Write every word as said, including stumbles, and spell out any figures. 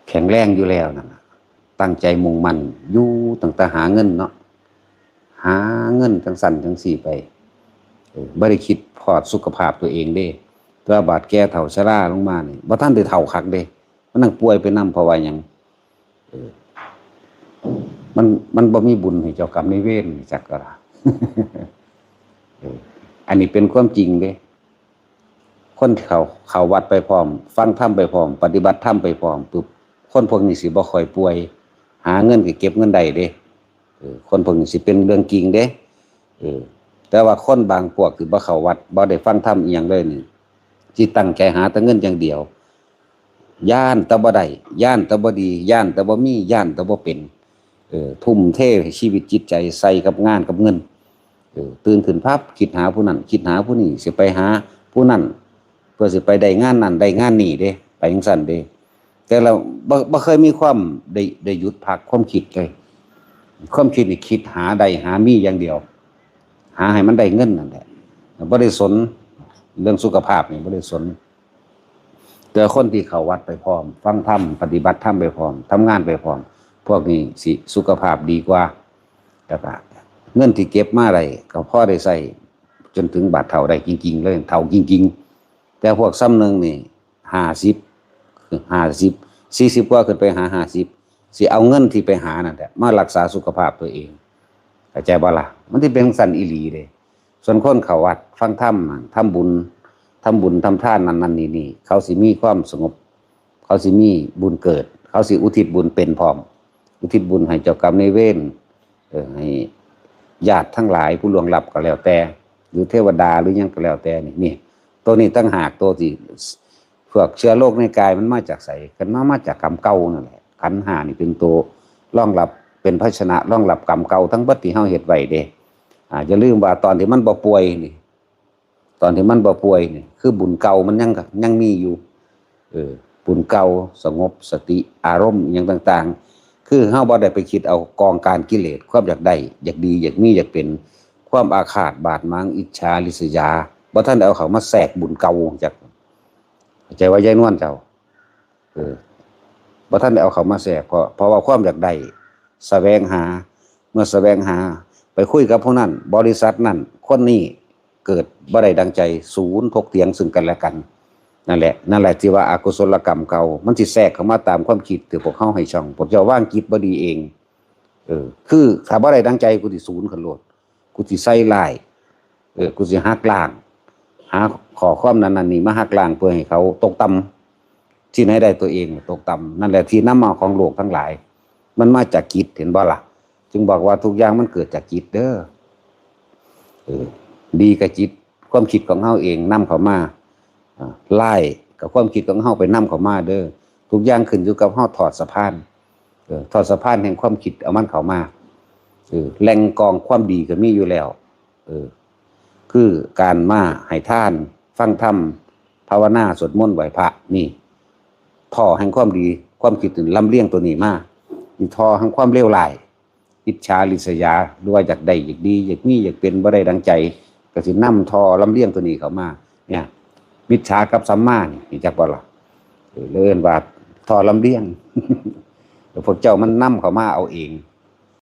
แข็งแรงอยู่แล้วนั่นน่ะ ตั้งใจมุ่งมั่นอยู่ตั้งแต่หาเงินเนาะ หาเงินจังซั่นจังซี่ไป เออ บ่ได้คิดฮอดสุขภาพตัวเองเด้ แต่ว่าบาดแก่เฒ่าชราลงมานี่ บ่ทันได้เฒ่าคักเด้ มันนั่งป่วยไปนำ เพราะว่าหยัง เออ มัน มันบ่มีบุญให้เจ้ากรรมนายเวรจักก็ล่ะ เออ อันนี้เป็นความจริงเด้ คนที่เขา เข้าวัดไปพร้อม ฟังธรรมไปพร้อม ปฏิบัติธรรมไปพร้อมปุ๊บ คนพวกนี้สิบ่ค่อยป่วย หาเงินก็เก็บเงินได้เด้ เออ คนพวกนี้สิเป็นเรื่องจริงเด้ เออ แต่ว่าคนบางพวกที่บ่เข้าวัด บ่ได้ฟังธรรมอีหยังเลยนี่ สิตั้งใจหาแต่เงินอย่างเดียว ย้านแต่บ่ได้ ย้านแต่บ่ดี ย้านแต่บ่มี ย้านแต่บ่เป็น เออ ทุ่มเทชีวิตจิตใจใส่กับงานกับเงิน เออ ตื่นขึ้นปั๊บ คิดหาผู้นั้น คิดหาผู้นี้ สิไปหาผู้นั้น เพื่อสิไปได้งานนั้น ได้งานนี้เด้ ไปจังซั่นเด้ แต่เราบ่ บ่เคยมีความได้ ได้หยุดพักความคิดเลย ความคิดนี่คิดหาได้หามีอย่างเดียว หาให้มันได้เงินนั่นแหละ บ่ได้สนเรื่องสุขภาพนี่ บ่ได้สน แต่คนที่เข้าวัดไปพร้อม ฟังธรรม ปฏิบัติธรรมไปพร้อม ทำงานไปพร้อม พวกนี้สิสุขภาพดีกว่า แล้วก็เงินที่เก็บมาได้ก็พอได้ใช้จนถึงบาดเฒ่าได้จริงๆเลย เฒ่าจริงๆ แต่พวกส่ำหนึ่งนี่ ห้าสิบ ห้าสิบ สี่สิบกว่าขึ้นไปหาห้าสิบ สิเอาเงินที่ไปหานั่นแหละมารักษาสุขภาพตัวเอง เข้าใจบ่ล่ะ มันสิเป็นจั่งซั้นอีหลีเด้ ส่วนคนเข้าวัดฟังธรรม ทำบุญ ทำบุญทำทานนั่นนั่นนี่นี่ เขาสิมีความสงบ เขาสิมีบุญเกิด เขาสิอุทิศบุญเป็นพร้อม อุทิศบุญให้เจ้ากรรมนายเวร เออ ให้ญาติทั้งหลายผู้ล่วงลับก็แล้วแต่ หรือเทวดาหรือหยังก็แล้วแต่นี่ นี่ ตัวนี้ต่างหาก ตัวที่ พวกเชื้อโรคในกายมันมาจากไส กันมา มาจากกรรมเก่านั่นแหละ ขันธ์ห้านี่เป็นตัวรองรับ เป็นภาชนะรองรับกรรมเก่าทั้งเบิดที่เฮาเฮ็ดไว้เด้ อ่า อย่าลืมว่าตอนที่มันบ่ป่วยนี่ ตอนที่มันบ่ป่วยนี่ คือบุญเก่ามันยัง ยังมีอยู่ เออ บุญเก่า สงบ สติ อารมณ์ อิหยังต่างๆ คือเฮาบ่ได้ไปคิดเอากองการกิเลส ความอยากได้ อยากดี อยากมี อยากเป็น ความอาฆาตบาดหมาง อิจฉาริษยา บ่ทันได้เอาเข้ามาแทรกบุญเก่าจัก เข้าใจว่ายายนวลเจ้า เออ บ่ทันได้เอาเข้ามาแทรก เพราะ เพราะว่าความอยากได้ แสวงหา เมื่อแสวงหา ไปคุยกับผู้นั้น บริษัทนั้น คนนี้ เกิดบ่ได้ดังใจ ศูนย์ถกเถียงซึ่งกันและกัน นั่นแหละ นั่นแหละที่ว่าอกุศลกรรมเก่า มันสิแทรกเข้ามาตามความคิดที่พวกเฮาให้ช่อง พวกเจ้าวางจิตบ่ดีเอง เออ คือถ้าบ่ได้ดังใจ กูสิศูนย์ขึ้นโลด กูสิใส่ร้าย เออ กูสิหักล้าง หาข้อความนั้นนั่นนี่มาหักล้างเพื่อให้เขาตกต่ำ ที่ไหนได้ตัวเองตกต่ำ นั่นแหละที่นำมาของโลกทั้งหลาย มันมาจากจิต เห็นบ่ล่ะ จึงบอกว่าทุกอย่างมันเกิดจากจิตเด้อ เออ ดีกับจิต ความคิดของเฮาเองนำเข้ามา อ่า ร้ายกับความคิดของเฮาไปนำเข้ามาเด้อ ทุกอย่างขึ้นอยู่กับเฮาถอดสะพาน เออ ถอดสะพานแห่งความคิดเอามันเข้ามา เออ แหล่งกองความดีก็มีอยู่แล้ว เออ คือการมาให้ทาน ฟังธรรม ภาวนา สวดมนต์ ไหว้พระ นี่ ท่อแห่งความดี ความคิดนี่ลำเลียงตัวนี้มา นี่ท่อแห่งความเลวร้าย อิจฉาริษยา หรือว่าอยากได้ อยากดี อยากมี อยากเป็น บ่ได้ดังใจ ก็สินำท่อลำเลียงตัวนี้เข้ามา เนี่ย มิจฉากับสัมมานี่ รู้จักบ่ล่ะ เออ เอิ้นว่าท่อลำเลียง แล้วพวกเจ้ามันนำเข้ามาเอาเอง